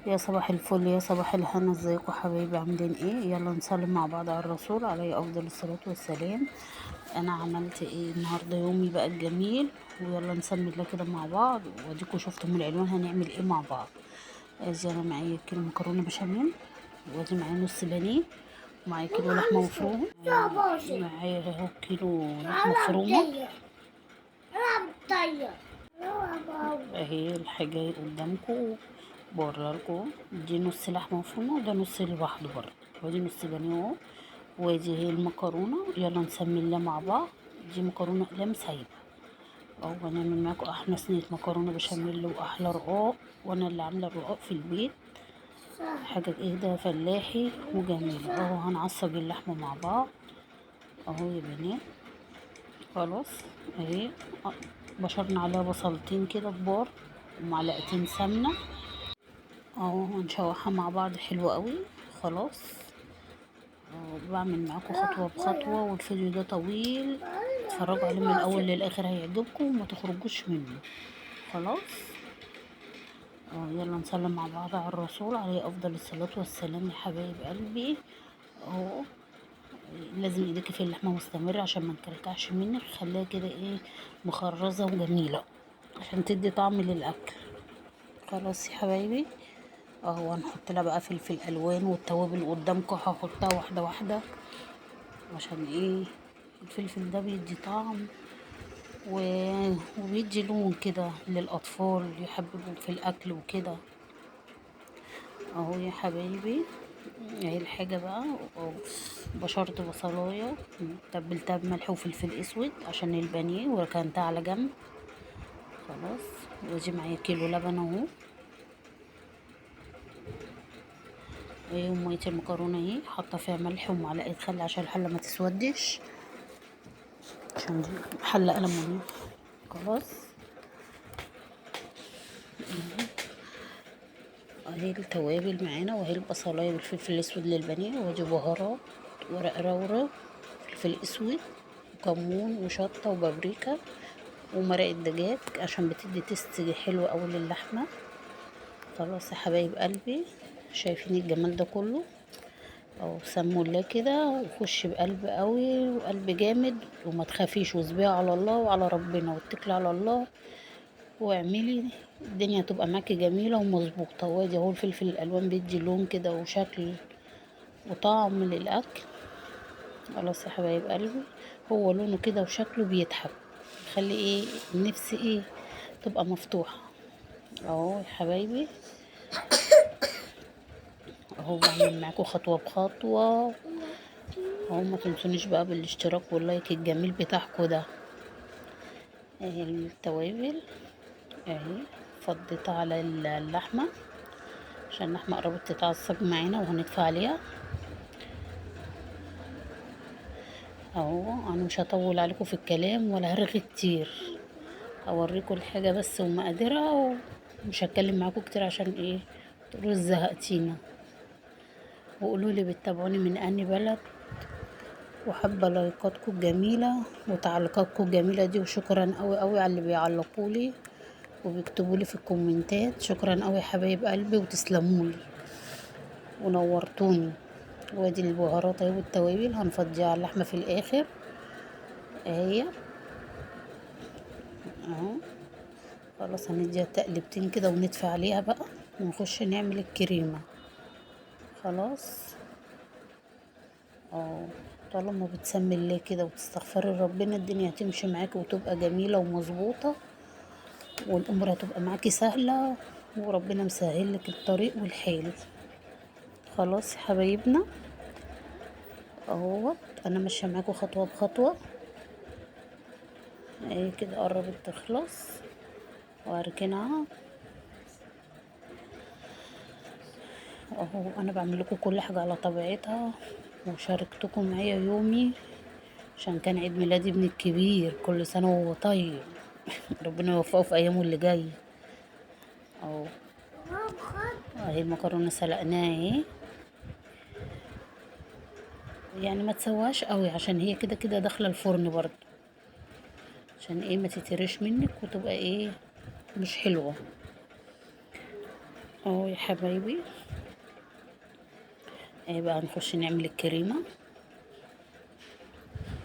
يا صباح الفل، يا صباح الهنا. ازيكم حبايبي؟ عاملين ايه؟ يلا نسلم مع بعض على الرسول عليه افضل الصلاة والسلام. انا عملت ايه النهارده؟ يومي بقى الجميل، ويلا نسمي الله كده مع بعض. واديكم شفتوا من العنوان هنعمل ايه مع بعض. ادي انا معايا كيلو مكرونه بشاميل، وادي معايا نص بانيه، ومعايا كيلو لحمه مفرومه، معايا اهو كيلو لحمه مفرومه اهي الحاجة قدامكم بوريها. دي نص لحمه مفرومه وده نص لوحده برضه، وادي نص بانيه اهو، وادي هي المكرونه. يلا نسمي الله مع بعض. دي مكرونه اقلام سايبه اهو. هنعمل معاكم احلى صينية مكرونه بشاميل واحلى رقاق، وانا اللي عامله الرقاق في البيت، حاجة ايه ده فلاحي وجميلة اهو. هنعصج اللحمة مع بعض اهو يا بنات. خلاص اهي بشرنا عليها بصلتين كده كبار ومعلقتين سمنه اهو، هنشوحها مع بعض حلو قوي. خلاص بعمل معاكم خطوة بخطوة، والفيديو ده طويل اتفرجوا عليه من الاول للاخر هيعجبكم وما تخرجوش منه. خلاص يلا نسلم مع بعض على الرسول عليه افضل الصلاة والسلام يا حبايب قلبي اهو. لازم ايديكي في اللحمة مستمرة عشان ما نكلكعش منك، خليها كده ايه مخرزه وجميلة عشان تدي طعم للاكل. خلاص يا حبايبي اهو هنحط لها بقى فلفل الوان والتوابل قدامكم، هحطها واحدة واحدة عشان ايه الفلفل ده بيدي طعم وبيدي لون كده للاطفال يحببوا في الاكل وكده اهو يا حبايبي. اهي الحاجة بقى، بشرت بصلايه تبلتها بملح وفلفل اسود عشان البانيه وركنتها على جنب. خلاص وادي معايا كيلو لبن اهو، ايه ومية المكرونه اهي حاطه فيها ملح ومعلقة خل عشان الحلة ما تسودش، عشان دي حله ألمونيوم. خلاص اهي التوابل معانا، وهي البصلايه والفلفل الاسود للبانيه، وادي بهارات ورق رورة فلفل اسود وكمون وشطه وبابريكا ومرقه دجاج عشان بتدي taste حلو قوي للحمه. خلاص يا حبايب قلبي شايفين الجمال ده كله اهو. سموا الله كده وخش بقلب قوي وقلب جامد، وما تخافيش، واصبري على الله وعلى ربنا واتكلي على الله واعملي، الدنيا تبقى معاكي جميلة ومظبوطه. وادي اهو الفلفل الالوان بيدي لون كده وشكل وطعم للاكل. خلاص يا حبايب قلبي هو لونه كده وشكله بيضحك، خلي ايه النفس ايه تبقى مفتوحة اهو يا حبايبي. اهو بعمل معاكم خطوة بخطوة اهو. ما تنسونيش بقى بالاشتراك واللايك الجميل بتاعكم ده. اهي التوابل اهي فضيتها على اللحمة عشان اللحمة قربت تتعصج معانا وهندفع عليها اهو. انا مش هطول عليكم في الكلام ولا هرغي كتير، هوريكم الحاجة بس ومقاديرها، ومش هتكلم معاكم كتير عشان ايه تقولوا زهقتينا. وقولوا لي بتتابعوني من اني بلد، وحابة لايكاتكم الجميلة وتعليقاتكم الجميلة دي، وشكرا قوي قوي على اللي بيعلقوا لي وبيكتبوا لي في الكومنتات. شكرا قوي يا حبايب قلبي وتسلموا لي ونورتوني. وادي البهارات اهي والتوابل هنفضيها على اللحمة في الاخر اهي اهو. خلاص هنديها تقلبتين كده وندفي عليها بقى ونخش نعمل الكريمة. خلاص اهو طالما بتسمي الله كده وتستغفري ربنا الدنيا هتمشي معاكي وتبقى جميلة ومظبوطه، والامور هتبقى معاكي سهلة وربنا مسهل لك الطريق والحيل. خلاص يا حبايبنا اهوت انا ماشية معاكم خطوة بخطوة اهي كده قربت تخلص واركنها اهو. انا بعمل لكم كل حاجة على طبيعتها، وشاركتكم معايا يومي عشان كان عيد ميلادي ابني الكبير، كل سنة وهو طيب ربنا يوفقه في ايامه اللي جاية اهو. اهي المكرونه سلقناها اهي، يعني ما تسواش قوي عشان هي كده كده داخله الفرن برضو، عشان ايه ما تترش منك وتبقى ايه مش حلوة. اهو يا حبايبي. ايه بقى نخش نعمل الكريمة.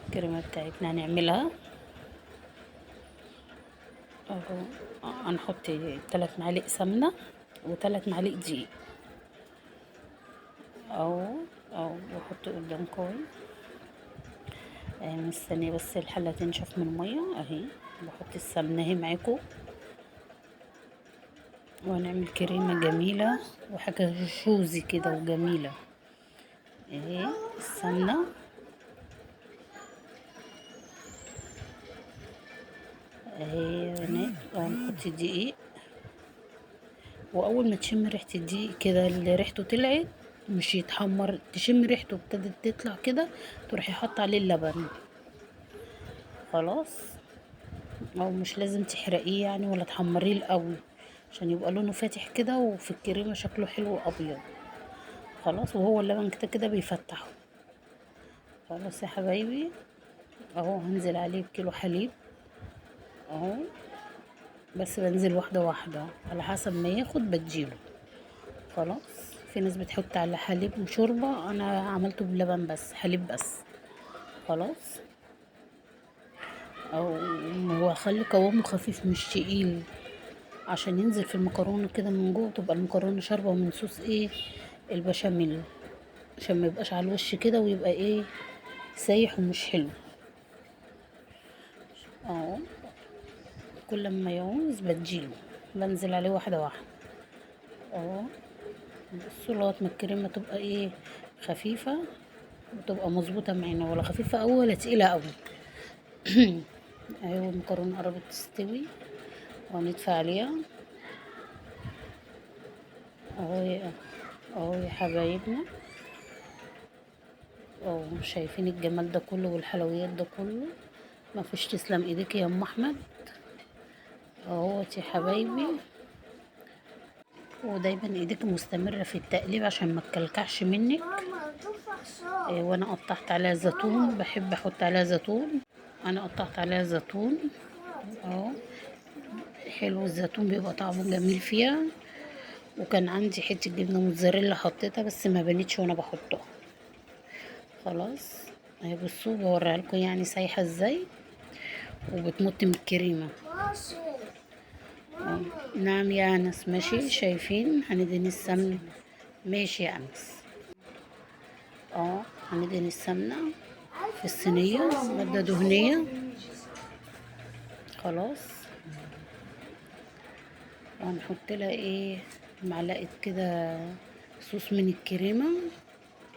الكريمة بتاعتنا هنعملها اهو. هنحط 3 معالق سمنة و3 معالق دقيق اهو اهو، بحط قدامكم اهي. مستنيه بس الحلة تنشف من المية اهي. بحط السمنة اهي معاكم، وهنعمل كريمة جميلة وحاجه شوزي كده وجميلة اهي. السمنة اهي يا بنات. وهنحط الدقيق، واول ما تشم ريحه الدقيق كده اللي ريحته طلعت، مش يتحمر، تشم ريحته ابتدت تطلع كده، تروحي حاطه عليه اللبن. خلاص، او مش لازم تحرقيه يعني ولا تحمريه الاول، عشان يبقى لونه فاتح كده وفي الكريمة شكله حلو ابيض. خلاص، وهو اللبن كده كده بيفتحه. خلاص يا حبايبي اهو. هنزل عليه بكيلو حليب اهو، بس بنزل واحدة واحدة على حسب ما ياخد بديله. خلاص، في ناس بتحط على حليب وشوربه، انا عملته بلبن بس، حليب بس. خلاص، او هو خلي قوامه خفيف مش تقيل، عشان ينزل في المكرونه كده من جوه، تبقى المكرونه شاربه من صوص ايه البشاميل، عشان ما يبقاش على الوش كده ويبقى ايه سايح ومش حلو اهو. كل ما يعوز بديله، بنزل عليه واحدة واحدة اهو. بصوا لغاية ما الكريمة تبقى ايه خفيفة وتبقى مظبوطة معانا، ولا خفيفة قوي ولا تقيلة قوي. ايوه المكرونه قربت تستوي وهندفع عليها اهو اهو يا حبايبنا اهو. شايفين الجمال ده كله والحلويات ده كله، ما فيش. تسلم ايديك يا ام احمد اهوت يا حبايبي. ودايما ايديك مستمرة في التقليب عشان ما تكلكعش منك. إيه، وانا قطعت عليها زيتون، بحب احط عليها زيتون. انا قطعت عليها زيتون اهو، حلو الزيتون بيبقى طعمه جميل فيها. وكان عندي حتة جبنه موتزاريلا حطيتها بس ما بانتش وانا بحطها. خلاص اهي بصوا بوريها لكم يعني سايحه ازاي وبتمط من الكريمة. نعم يا انس، ماشي. شايفين هندهن السمنة، ماشي يا انس. هندهن السمنة في الصينية، مادة دهنية. خلاص، وهنحط لها ايه معلقه كده صوص من الكريمة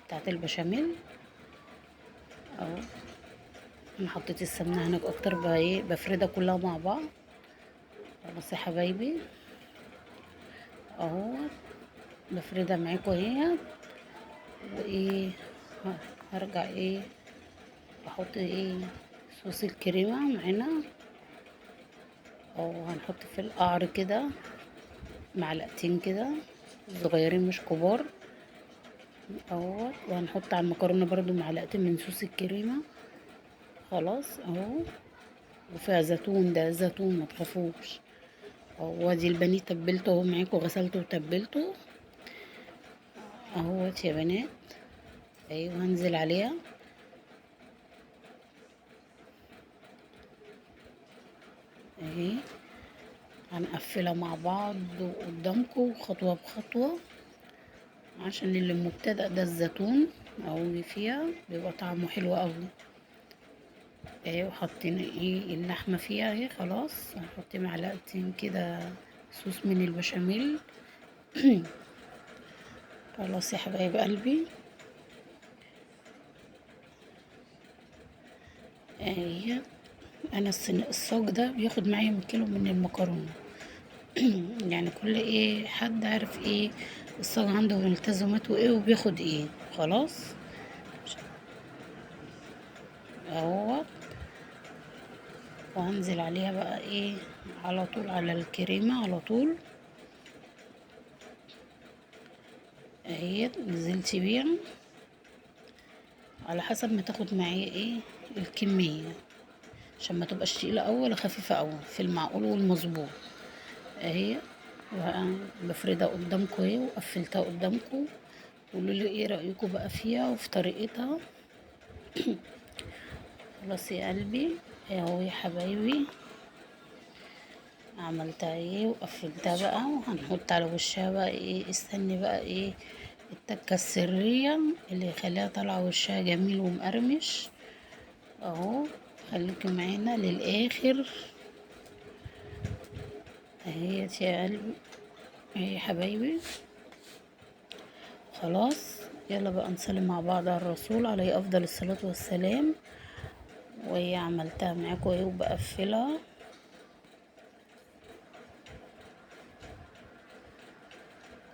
بتاعت البشاميل اهو. انا حطيت السمنة هناك اكتر، بقى ايه بفردها كلها مع بعض. خلاص يا حبايبي اهو، بفردها معاكم اهي. وايه هرجع ايه احط ايه صوص الكريمة معانا اهو. هنحط في القعر كده معلقتين كده صغيرين مش كبار اهو. وهنحط على المكرونه برضو معلقتين من صوص الكريمة. خلاص اهو، وفيها زيتون، ده زيتون ما تخافوش اهو. وادي البانيه تبلته اهو معاكم، غسلته وتبلته اهوت يا بنات. ايوه هنزل عليها اهي، هنقفلها مع بعض قدامكم خطوة بخطوة، عشان اللي مبتدأ ده الزيتون اهو فيها بيبقى طعمه حلو قوي اهي. وحطينا ايه اللحمة فيها اهي. خلاص هنحط معلقتين كده صوص من البشاميل. خلاص يا حبايب قلبي اهي. انا الصاج ده بياخد معايا من كيلو من المكرونه. يعني كل ايه حد عارف ايه الصاج عنده ملتزماته ايه وبياخد ايه. خلاص اهو، وهنزل عليها بقى ايه على طول على الكريمة على طول اهي. نزلت بيها على حسب ما تاخد معايا ايه الكمية، عشان ما تبقاش تقيلة أوي ولا خفيفة أوي، في المعقول والمظبوط اهي. وبفردها قدامكم اهي وقفلتها قدامكم. قولوا لي ايه رايكم بقى فيها وفي طريقتها. خلاص يا قلبي اهو يا حبايبي، عملتها ايه وقفلتها بقى. وهنحط على وشها بقى ايه، استني بقى ايه التكه السريه اللي يخليها طالعه وشها جميل ومقرمش اهو. خليكم معانا للاخر اهيت يا قلبي اهي يا حبايبي. خلاص يلا بقى نصلي مع بعض على الرسول عليه افضل الصلاه والسلام. وهي عملتها معاكم اهي وبقفلها.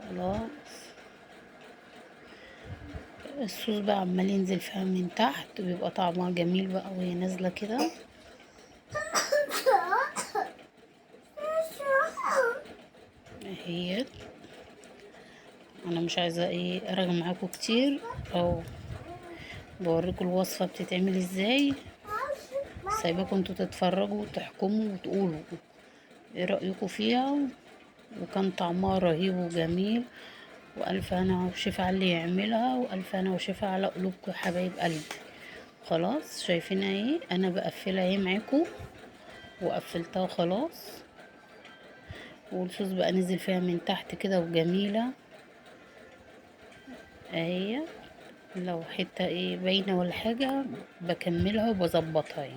خلاص الصوص بقى عمال ينزل فيها من تحت، بيبقى طعمها جميل بقى وهي نازله كده. اهيت انا مش عايزه ايه ارغي معاكم كتير، او بوريكم الوصفه بتتعمل ازاي، سايباكم انتوا تتفرجوا وتحكموا وتقولوا ايه رايكم فيها. وكان طعمها رهيب وجميل، والف هنا وشفا على اللي يعملها، والف هنا وشفا على قلوبكم يا حبايب قلبي. خلاص شايفينها ايه، انا بقفلها اهي معاكم وقفلتها خلاص. والصوص بقى نزل فيها من تحت كده وجميله اهي. لو حته ايه باينه ولا حاجه بكملها وبظبطها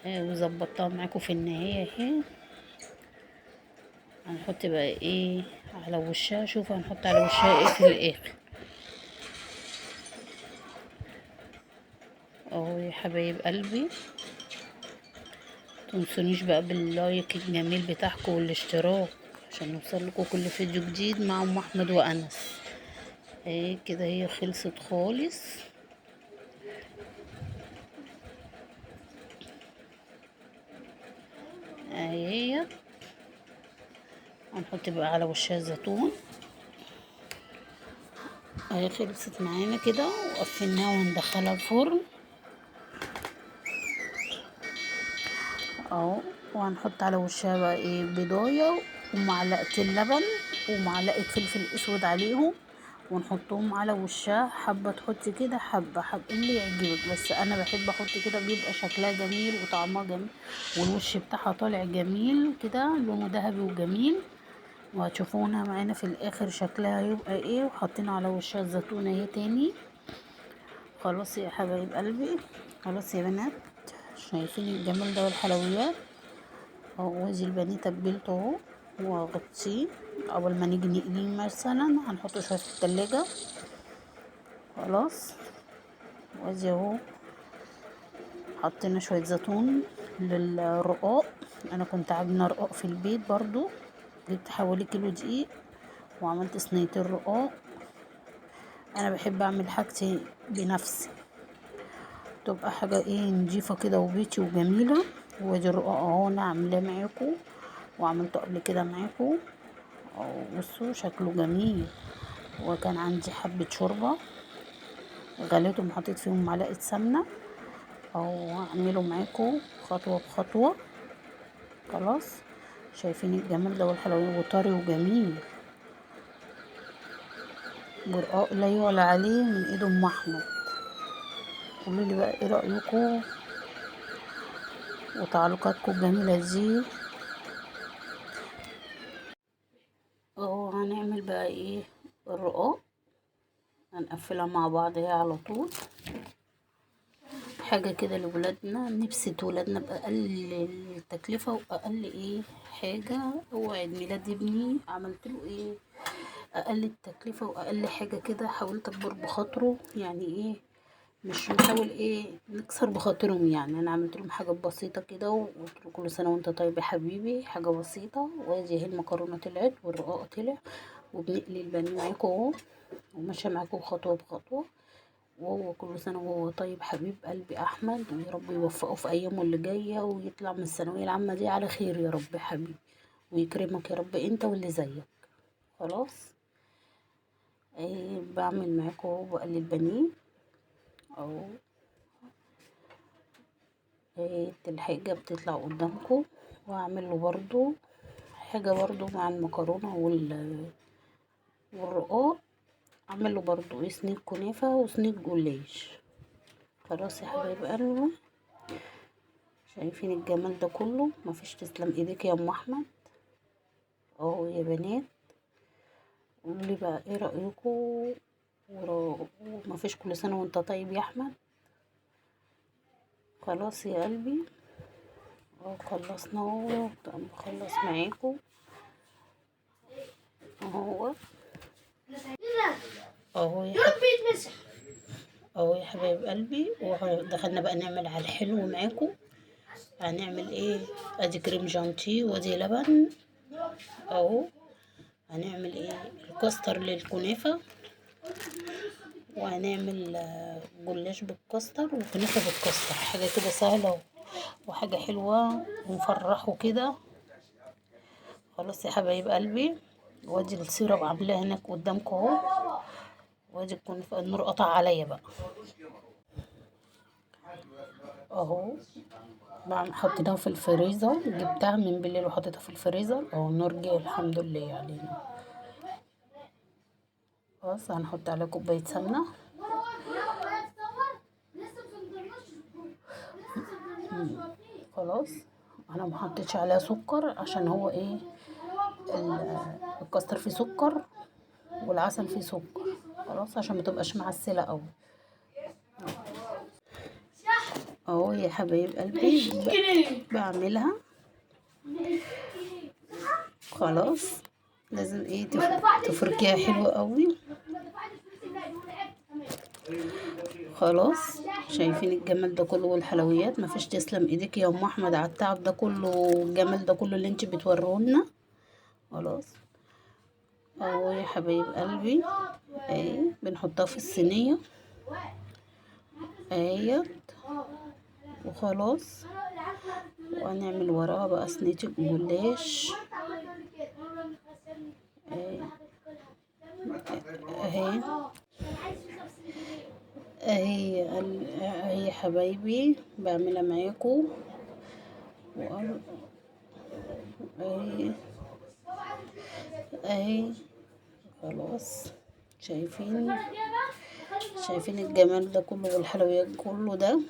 اهي، وظبطتها معاكم في النهايه اهي. هنحط بقى ايه على وشها، شوفوا هنحط على وشها ايه في الاخر اهو يا حبايب قلبي. متنسونيش بقى باللايك الجميل بتاعكم والاشتراك عشان نوصل لكم كل فيديو جديد مع ام احمد وانس. اهي كده هي خلصت خالص. اهي هنحط بقى على وشها زيتون اهي. خلصت معانا كده وقفلناها وندخلها الفرن اهو. وهنحط على وشها بقى ايه بيضايه ومعلقتين لبن ومعلقه فلفل اسود عليهم، ونحطهم على وشها. حابه تحطي كده حبه حبه اللي يعجبك، بس انا بحب احط كده، بيبقى شكلها جميل وطعمها جميل والوش بتاعها طالع جميل كده، لونه ذهبي وجميل. وهتشوفونا معانا في الاخر شكلها هيبقى ايه. وحاطين على وشها الزيتون اهي تاني. خلاص يا حبايب قلبي، خلاص يا بنات، شايفين الجمال ده والحلويات اهو. وادي البانيه تبلته اهو وغطيه، اول ما نيجي نقليه مثلا هنحطه شويه في التلاجة. خلاص وادي اهو حطينا شويه زيتون للرقاق. انا كنت عامله رقاق في البيت برضو، جبت حوالي كيلو دقيق وعملت صينيتين رقاق. انا بحب اعمل حاجتي بنفسي، تبقى حاجه ايه نضيفه كده وبيتي وجميله. وادي الرقاق اهو انا عاملاه معاكم وعملته قبل كده معاكم اهو. بصوا شكله جميل. وكان عندي حبه شوربه غليتهم وحطيت فيهم معلقه سمنه اهو، هعمله معاكم خطوه بخطوه. خلاص شايفين الجمال ده والحلويات، وطري وجميل، برقاق لا يعلى عليه من ايد ام احمد. قولوا لي بقى ايه رايكم وتعليقاتكم الجميله دي اهو. هنعمل بقى ايه الرقاق، هنقفلها مع بعض اهي على طول. حاجه كده لولادنا، نبسط ولادنا باقل التكلفه واقل ايه حاجه. هو عيد ميلاد ابني عملت له ايه اقل التكلفه واقل حاجه كده، حاولت اكبر بخاطره يعني ايه، مش نحاول ايه نكسر بخاطرهم يعني. انا عملت لهم حاجه بسيطه كده وقلت له كل سنه وانت طيب يا حبيبي، حاجه بسيطه. وادي اهي المكرونه طلعت والرقاق طلع، وبنقلي البانيه معاكم اهو، وماشيه معاكم خطوه بخطوه. وهو كل سنه وهو طيب حبيب قلبي احمد، ويا رب يوفقه في ايامه اللي جايه ويطلع من الثانويه العامه دي على خير يا رب يا حبيبي، ويكرمك يا رب انت واللي زيك. خلاص ايه بعمل معاكم اهو، بقلي البانيه اهو. ايه الحاجه بتطلع قدامكم. وهعمل له برضو حاجة برضو مع المكرونة والرقاق، اعمله برضو ايه صينية كنافة وصينية جلاش. خلاص يا حبايب قلبي، شايفين الجمال ده كله؟ مفيش، تسلم ايديك يا ام احمد. اهو يا بنات، قولوا لي بقى ايه رايكم. ومفيش، كل سنة وانت طيب يا احمد. خلاص يا قلبي، اهو خلصنا اهو، خلص معاكم اهو. اهو يا حبايب، اهو يا حبايب قلبي. ودخلنا بقى نعمل على الحلو معاكم. هنعمل ايه؟ ادي كريم جانتيه وادي لبن اهو. هنعمل ايه؟ الكاستر للكنافه، وهنعمل جلاش بالكاستر وكنافه بالكاستر. حاجة كده سهلة وحاجه حلوة ونفرحه كده. خلاص يا حبايب قلبي، وادي ال syrup عاملاه هناك قدامكم اهو. وادي الكنافه، النور قطع عليا بقى اهو. حطيناها في الفريزر، جبتها من بالليل وحطيتها في الفريزر اهو. النور جه الحمد لله علينا. خلاص هنحط عليها كوباية سمنه. خلاص انا ما حطيتش عليها سكر عشان هو ايه، الكاستر فيه سكر والعسل فيه سكر. خلاص عشان ما تبقاش معسله قوي اهو يا حبايب قلبي. بعملها خلاص. لازم ايه تفركيها حلوة قوي. خلاص شايفين الجمال ده كله والحلويات؟ مفيش، تسلم ايديك يا ام احمد على التعب ده كله والجمال ده كله اللي انت بتوريه لنا. خلاص اهو يا حبايب قلبي، اهي بنحطها في الصينية اهيت. وخلاص وهنعمل وراها بقى صينية الجلاش اهي اهي اهي حبايبي، بعملها معاكم. اهي اهي خلاص. شايفين الجمال ده كله والحلويات كله ده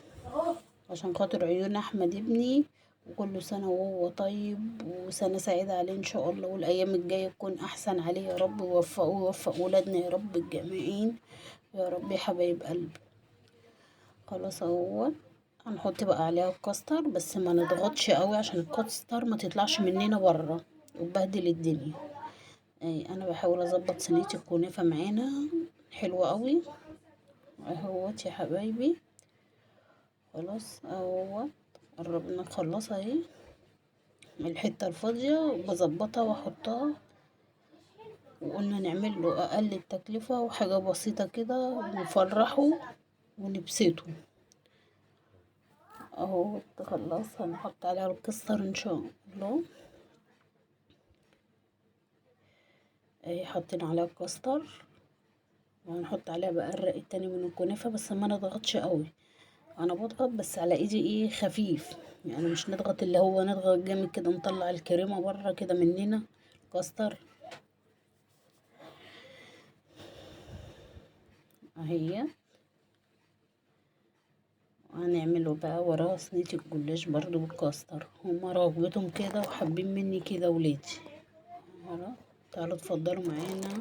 عشان خاطر عيون احمد ابني. وكل سنة وهو طيب، وسنة سعيدة عليه ان شاء الله، والايام الجاية تكون احسن عليه يا رب. ويوفقه ويوفق ولادنا يا رب الجميعين يا رب يا حبايب قلبي. خلاص اهو هنحط بقى عليها الكاستر، بس ما نضغطش قوي عشان الكاستر ما تطلعش مننا بره وتبهدل الدنيا. اي انا بحاول اظبط صينية الكنافه معانا حلوة قوي اهوت يا حبايبي. خلاص اهوت قربنا نخلصها اهي. الحتة الفاضيه بظبطها واحطها. وقلنا نعمل له اقل التكلفة وحاجه بسيطة كده ونفرحه ونبسطه اهو. خلاص هنحط عليها الكستر ان شاء الله. اهي حاطين عليها الكاستر، وهنحط عليها بقى الرق التاني من الكنافه، بس ما نضغطش قوي. انا بضغط بس على ايدي ايه خفيف، يعني مش نضغط اللي هو نضغط جامد كده نطلع الكريمة بره كده مننا كاستر اهي. وهنعمله بقى وراه صينية الجلاش برضو بالكاستر. هما رغبتهم كده وحابين مني كده ولادي. خلاص تعالوا اتفضلوا معانا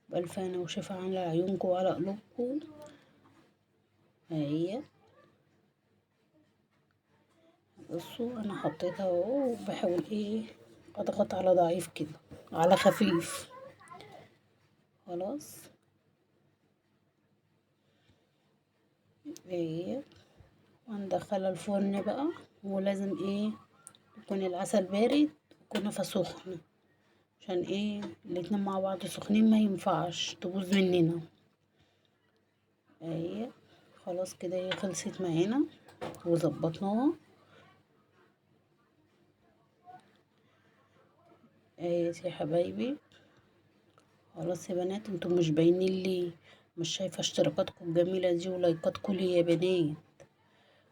بألف هنا وشفا على عيونكم وعلى قلوبكم اهي. بصوا انا حطيتها اهو، وبحاول ايه اضغط على ضعيف كده على خفيف. خلاص اهي. وهندخلها الفرن بقى. ولازم ايه يكون العسل بارد وكنافة سخنة، عشان ايه الاتنين مع بعض سخنين ما ينفعش تبوظ مننا اهي. خلاص كده هي خلصت معانا وظبطناها اهي يا حبايبي. خلاص يا بنات، انتوا مش باينين لي، مش شايفه اشتراكاتكم الجميلة دي ولايكاتكم لي يا بنات،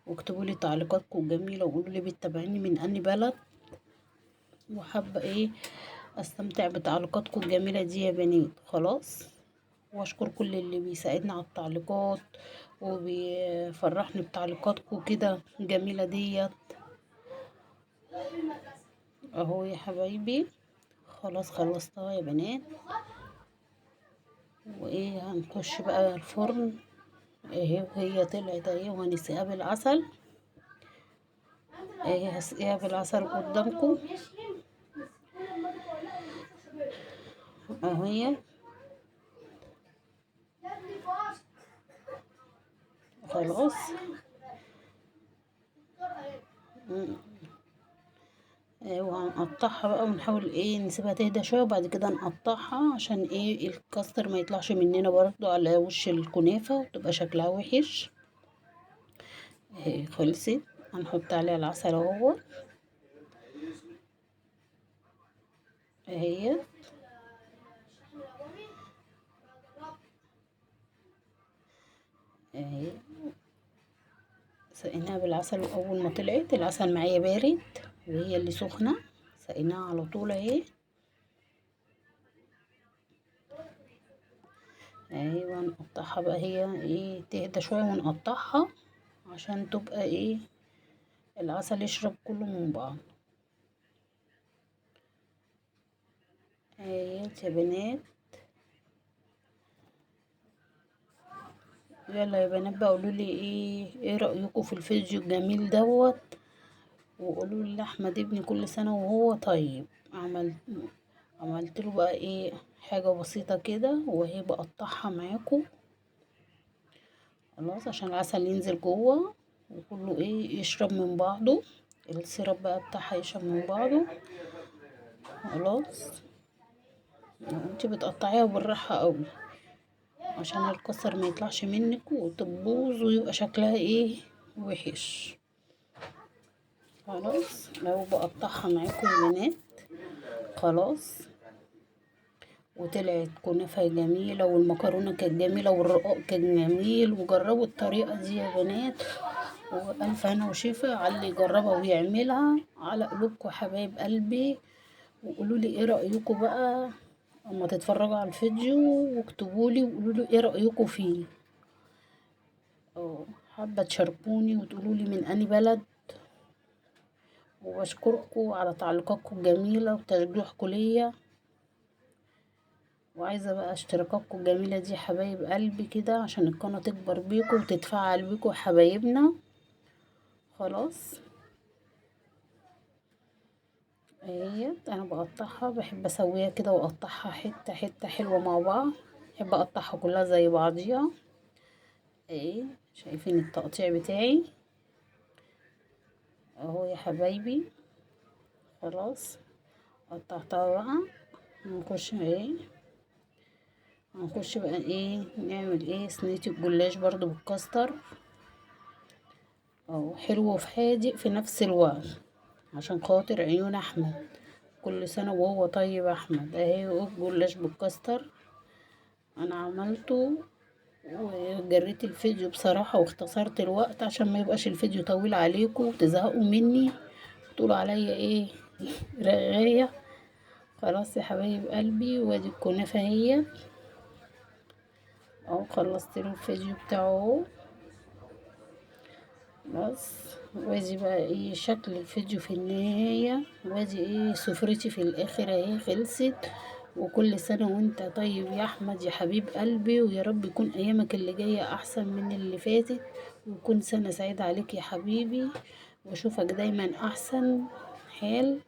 واكتبوا لي تعليقاتكم الجميلة وقولوا لي بتتابعيني من اني بلد. وحابة ايه استمتع بتعليقاتكم الجميلة دي يا بنات. خلاص، واشكر كل اللي بيساعدنا على التعليقات وبيفرحني بتعليقاتكم كده الجميلة ديت. اهو يا حبايبي خلاص خلصتها يا بنات. وايه هنخش بقى الفرن اهي، وهي طلعت اهي، وهنسقيها بالعسل اهي، هسقيها بالعسل قدامكم اهي. خلاص وهنقطعها بقى، ونحاول ايه نسيبها تهدى شوية وبعد كده نقطعها عشان ايه الكاستر ما يطلعش مننا برضو على وش الكنافه وتبقى شكلها وحش. اهي خلصت، هنحط عليها العسل اهو اهي. اهي سقيناها بالعسل، واول ما طلعت العسل معايا بارد وهي اللي سخنة، سقيناها على طول اهي. ايوه نقطعها بقى، هي ايه تهدى شوية ونقطعها عشان تبقى ايه العسل يشرب كله من بعض. اهي يا بنات، يلا يا بنات بقى قولوا لي ايه رايكم في الفيديو الجميل دوت، وقولوا لي لاحمد ابني كل سنة وهو طيب. عملت له بقى ايه حاجة بسيطة كده وهي بقطعها معاكم خلاص عشان العسل ينزل جوه وكله ايه يشرب من بعضه، السيرب بقى بتاعها يشرب من بعضه. خلاص انت بتقطعيها بالراحة قوي عشان الكسر ما يطلعش منك وتبوظ ويبقى شكلها ايه وحش. خلاص لو بقطعها معاكم يا بنات خلاص، وطلعت كنافة جميلة والمكرونة كانت جميلة والرقاق كان جميل. وجربوا الطريقة دي يا بنات، وألف هنا وشفا على اللي يجربها ويعملها. على قلوبكم حبايب قلبي، وقولوا لي ايه رأيكم بقى اما تتفرجوا على الفيديو، واكتبوا لي وقولوا لي ايه رأيكم فيه. حابة تشاركوني وتقولوا لي من اني بلد. وبشكركم على تعليقاتكم الجميلة وتشجيعكم ليا، وعايزة بقى اشتراكاتكم الجميلة دي حبايب قلبي كده عشان القناة تكبر بيكم وتتفاعل بيكم حبايبنا. خلاص اهيت انا بقطعها، بحب اسويها كده واقطعها حتة حتة حلوة مع بعض، بحب اقطعها كلها زي بعضيها. اهي شايفين التقطيع بتاعي اهو يا حبايبي. خلاص قطعتها بقى، نخش ايه هنخش بقى ايه نعمل ايه صينية الجلاش برضو بالكاستر اهو، حلو وفي حادق في نفس الوقت عشان خاطر عيون احمد، كل سنة وهو طيب احمد. اهي الجلاش بالكاستر انا عملته وجريت الفيديو بصراحة واختصرت الوقت عشان ما يبقاش الفيديو طويل عليكم وتزهقوا مني وتقولوا عليا ايه رغاية. خلاص يا حبايب قلبي، وادي الكنافة اهي اهو، خلصت له الفيديو بتاعه بس. وادي بقى ايه شكل الفيديو في النهاية، وادي ايه سفرتي في الاخر اهي خلصت. وكل سنة وانت طيب يا احمد يا حبيب قلبي، ويا رب يكون ايامك اللي جاية احسن من اللي فاتت، ويكون سنة سعيدة عليك يا حبيبي، واشوفك دايما احسن حال.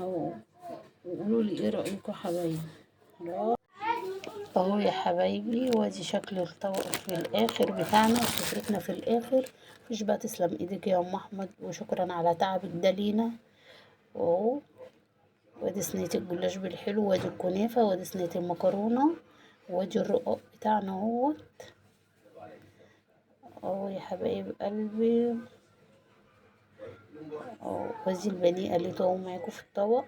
اهو وقولوا لي ايه رأيكم يا حبايبي. اهو يا حبايبي، وادي شكل الطبق في الاخر بتاعنا وسفرتنا في الاخر. مفيش بقى، تسلم ايدك يا ام احمد، وشكرا على تعبك ده لينا. اهو وادي صينية الجلاش بالحلو، وادي الكنافه، وادي صينية المكرونه، وادي الرقاق بتاعنا اهوت. اهو يا حبايب قلبي، اهو وادي البانيه قليته اهو معاكم في الطبق.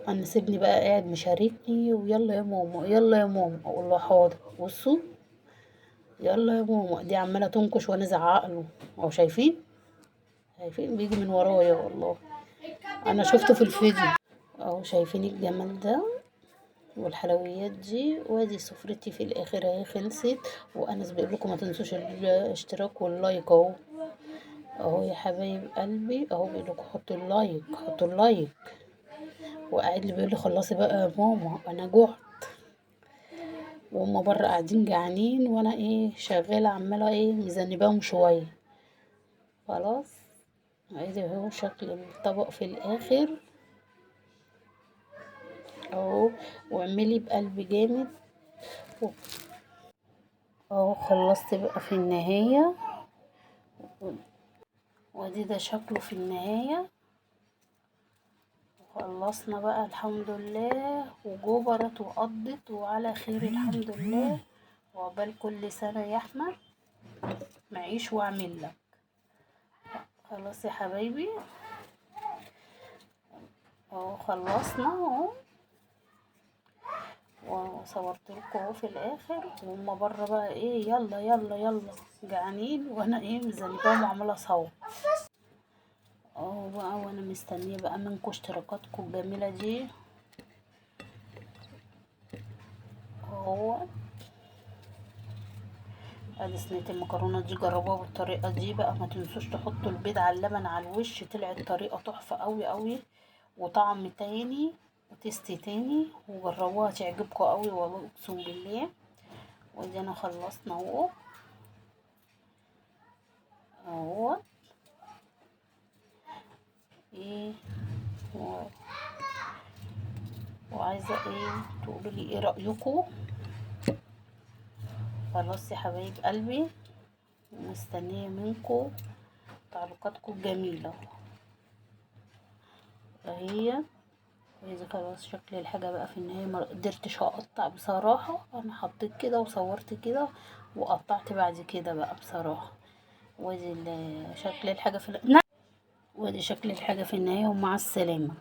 انا سيبني بقى قاعد مشاركني، ويلا يا ماما يلا يا ماما، اقول له حاضر. بصوا يلا يا ماما، دي عماله تنكش وانا ازعق له اهو، شايفين شايفين بيجي من ورايا والله، انا شفته في الفيديو اهو. شايفين الجمال ده والحلويات دي. وادي سفرتي في الاخر اهي خلصت. وانس بيقول لكم ما تنسوش الاشتراك وال like اهو، اهو يا حبايب قلبي اهو، بيقول لكم حطوا ال like، حطوا ال like. وقاعد لي بيقول لي خلصي بقى يا ماما انا جوعت، وهما بره قاعدين جعانين، وانا ايه شغالة عماله ايه مذنباهم شوية. خلاص ادي اهو شكل الطبق في الاخر اهو. واعملي بقلب جامد اهو. خلصت بقى في النهاية، وادي ده شكله في النهاية. وخلصنا بقى الحمد لله، وجبرت وقضت وعلى خير الحمد لله. وعقبال كل سنة يا احمد معيش واعمل لك. خلاص يا حبايبي اهو خلصنا اهو، وصورت لكم اهو في الاخر. وهم بره بقى ايه يلا يلا يلا جعانين، وانا ايه مذنباهم وعماله اصور اهو بقى. وانا مستنيه بقى منكم اشتراكاتكم الجميلة دي اهو. ادي صينية المكرونه دي جربوها بالطريقة دي بقى، ما تنسوش تحطوا البيض على اللبن على الوش، طلعت طريقه تحفة قوي قوي، وطعم تاني وتيست تاني، وجربوها تعجبكم قوي والله اقسم بالله. وادي انا خلصنا اهو اهو ايه وعايزه ايه تقولوا لي ايه رايكم. خلاص يا حبايب قلبي، مستنيه منكم تعليقاتكم الجميلة اهي. وإذا خلاص شكل الحاجة بقى في النهاية، ما قدرتش اقطع بصراحة، انا حطيت كده وصورت كده وقطعت بعد كده بقى بصراحة. وادي شكل الحاجة في وادي شكل الحاجة في النهاية، ومع السلامة.